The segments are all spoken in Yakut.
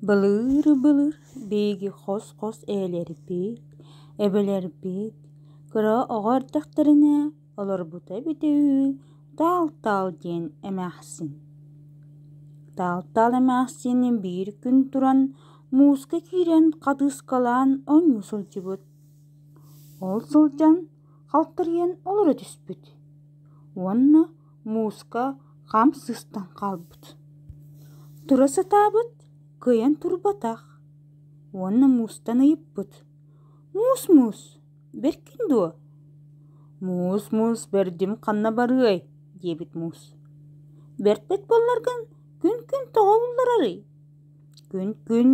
Былыыр-былыр биһиги хос-хос эһэлэрбит, эбэлэрбит кыра оҕо эрдэхтэринэ олорбута эбитэ үһү Таал-Таал диэн эмээхсин. Таал-Таал эмээхсин биир күн туран мууска киирэн хатыыскалаан оонньуу сылдьыбыт. Ол сылдьан халтарыйан олоро түспүт уонна мууска хам сыстан хаалбыт. Тура сатаабыт, кыайан турбатах уонна муустан ыйыппыт: «Муус-муус, бэркин дуо?» «Муус-муус бэрдим ханна барыай?» диэбит муус. «Бэрпэт буолларгын күн-күн тоҕо булларарый?» «Күн-күн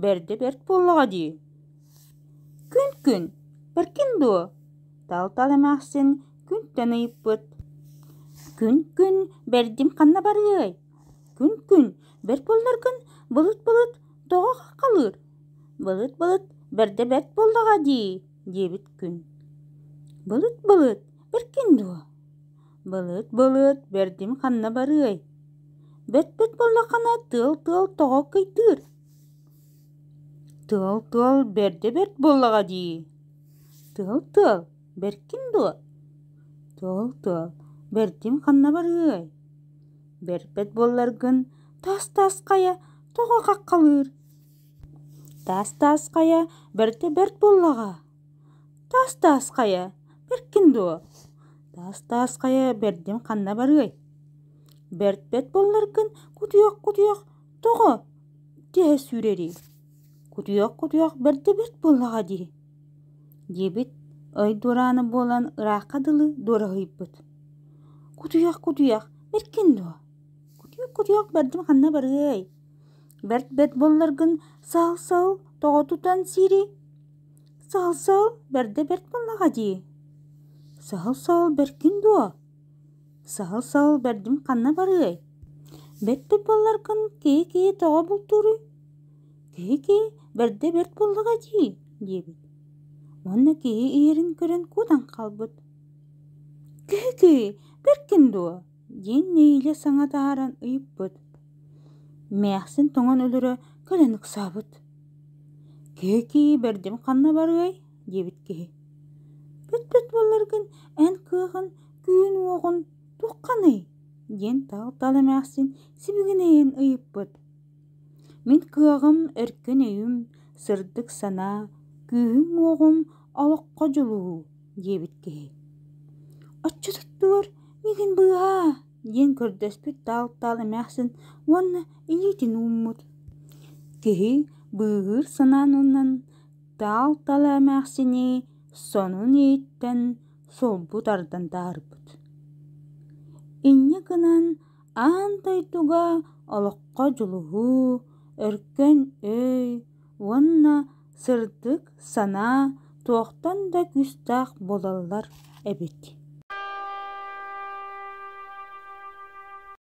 бэрдэ бэрт буоллаҕа дии» «Күн-күн, бэркин дуо?» Тал-тал эмээхсин күнтэн ыйыппыт: «Күн-күн бэрдим ханна барыай? Күн-күн бэрт буолларгын былыт-былыт тоҕо хаххалыыр? Былыт-былыт бэрдэ бэрт буоллаҕа дии» диэбит күн. «Былыт-былыт бэркин дуо?» «Былыт-былыт бэрдим ханна барыай? Бэрт-бэрт буоллаххына тыал-тыал тоҕо кыйдыыр? Тыал-тыал бэрдэ бэрт буоллаҕа дии» «Тыал-тыал, бэркин дуо?» «Тыал-тыал, бэрдим ханна барыай?» «Бэрпэт буолларгын таас-таас хайа тоҕо хаххалыыр?» «Таас-таас хайа бэрдэ бэрт буоллаҕа» «Таас-таас хайа, бэркин дуо?» «Таас-таас хайа бэрдим ханна барыай?» «Бэрпэт буолларгын кутуйах-кутуйах тоҕо түһэ сүүрэрий?» «Кутуйах-кутуйах бэрдэ бэрт буоллаҕа дии» диэбит ый дуораана буолан ыраахха дылы дуораһыйбыт. «Кутуйах-кутуйах бэркин дуо? Кутуйах-кутуйах бэрдим ханна барыай? Бэрт-бэрт буолларгын саал-саал тоҕо тутан сиирий? Саал-саал бэрдэ бэрт буоллаҕа дии. Саал-саал бэркин дуо? Саал-саал бэрдим ханна барыай? Бэрт-бэрт буолларгын киһи-киһи тоҕо бултууруй? Киһи-киһи бэрдэ бэрт буоллаҕа дии» диэбит уонна киһи иһэрин көрөн куотан хаалбыт. «Киһи-киһи бэркин дуо?» диэн нэһиилэ саҥа таһааран ыйыппыт. Эмээхсин тоҥон өлөрө кэлэн ыксаабыт. «Киһи-киһи бэрдим ханна барыай?» диэбит киһи. «Бүппүт буолларгын эн кыаҕын, күүһүн-уоҕун туохханый?» диэн таал-таал эмээхсин сибигинэйэн ыйыппыт. Мин кыаҕым, өркөн өйүм, сырдык санаа, күүһүм-уоҕум олоххо дьулуһуу диэбит киһи. Оччотуттугар миигин быыһаа диэн көрдөспүт таал-таал эмээхсин уонна илиитин ууммут. Киһи быыһыыр санаанынан таал-таал эмээхсини сонун иһиттэн сулбу тардан таһаарбыт. Инньэ гынан Аан дойдуга олоххо дьулуһуу, өркөн өй уонна сырдык санаа туохтан да күүстээх буолаллар эбит.